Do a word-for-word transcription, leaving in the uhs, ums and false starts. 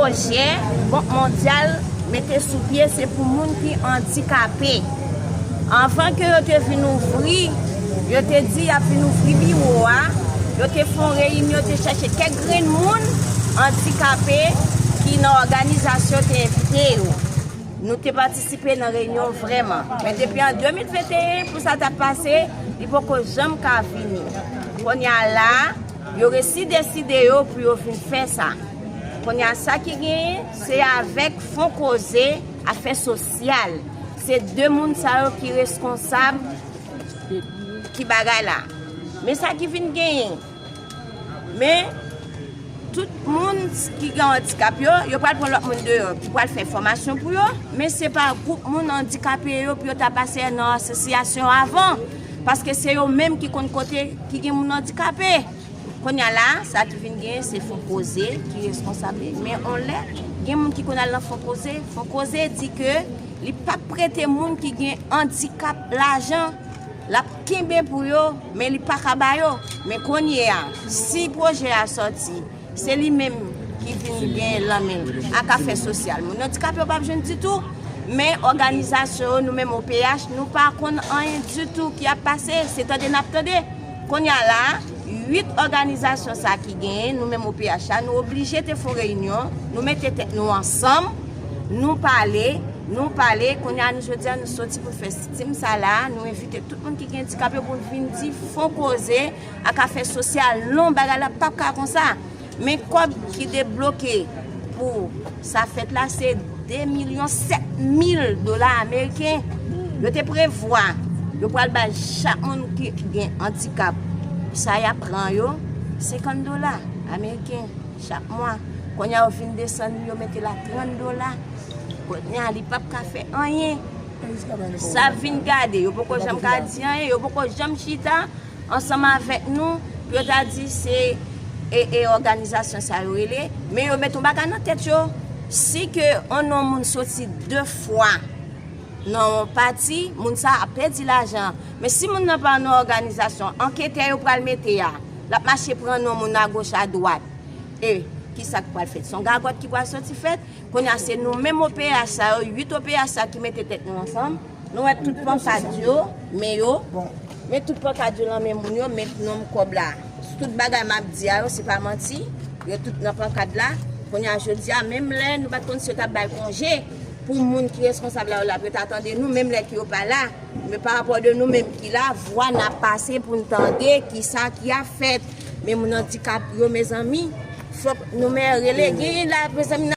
Pwojè Bank Mondyal mete sou pye se pou moun ki andikape. Anvan ke yo te vin ouvri, yo te di y ap vin ouvri biwo a, yo te fè yon reyinyon, yo te chèche kèk grenn moun andikape ki nan òganizasyon te envite yo. Nou te patisipe nan reyinyon vrèman. Men depi an de mil venteyen pou sa t ap pase, li poko janm ka vini. Kounye a la, yo resi deside yo pou yo vin fè sa. Kounye a sa ki genyen, se avèk Fon Koze, afè sosyal. Se de moun sa yo ki reskonsab ki bagay la. Men sa ki vin genyen. Men tout moun ki gen andikap yo, yo pral pran lòt moun deyò ki pral fè fòmasyon pou yo, men se pa gwoup moun andikape yo pou yo ta pase nan asosyasyon avan, paske se yo menm ki konn kote ki gen moun andikape. Kounye a la, sa ki vin genyen se Fon Koze ki reskonsab li, men on lè gen moun ki konn al nan Fon Koze, Fon Koze di ke li p ap prete moun ki gen andikap lajan, l ap kenbe pou yo, men li pa ka ba yo. Men kounye a, si pwojè a sòti, se li menm ki vin gen lanmen ak afè sosyal. Moun andikape yo p ap jwenn ditou, men òganizasyon yo, nou menm O P H, nou pa konn anyen ditou ki ap pase, se tande n ap tande. Kounye a la, uit òganizasyon sa ki genyen, nou menm O P H la, nou oblije te fè yon reyinyon, nou mete tèt nou ansanm, nou pale, nou pale, kounye a nou jodi a nou soti pou fè stim sa la, nou envite tout moun ki gen andikap yo pou vin di Fon Koze ak afè sosyal non, bagay la p ap ka konsa. Men kòb ki debloke pou sa fèt la se de milyon sèt mil dola ameriken. Yo te prevwa yo pral bay chak moun ki gen andikap sa y ap pran yo senkant dola ameriken chak mwa. Kounye a yo fin desann li, yo mete l a trant dola. Kounye a li p ap ka fè anyen. Sa vin gade, yo poko janm ka di anyen, yo poko janm chita ansanm avèk nou pou yo ta di se e, e òganizasyon sa yo rele, men yo met yon bagay nan tèt yo, si ke yon non moun soti de fwa nan yon pati, moun sa ap pèdi lajan. Men si moun nan pa nan òganizasyon, anketè yo pral mete a, l ap mache pran non moun agoch adwat. E kisa k pral fèt? Se yon gagòt ki pral soti fèt. Kounye a se nou menm O P H sa yo, uit O P H sa ki mete tèt nou ansanm. Nou wè tout pankad yo, men yo, men tout pankad yo nan men moun yo, men nonm kòb la. Tout bagay m ap di a yo, se pa manti. Yo tout nan pankad la. Kounye a jodi a, menm lè nou pa t konn si yo t ap bay konje pou moun ki reskonsab la yo la, pou yo ta tande nou, menm lè ki yo pa la. Men pa rapò de nou menm ki la, vwa n ap pase pou n tande kisa ki ap fèt. Men moun andikap yo, mezanmi, fòk nou men rele. Genyen la, mezanmi,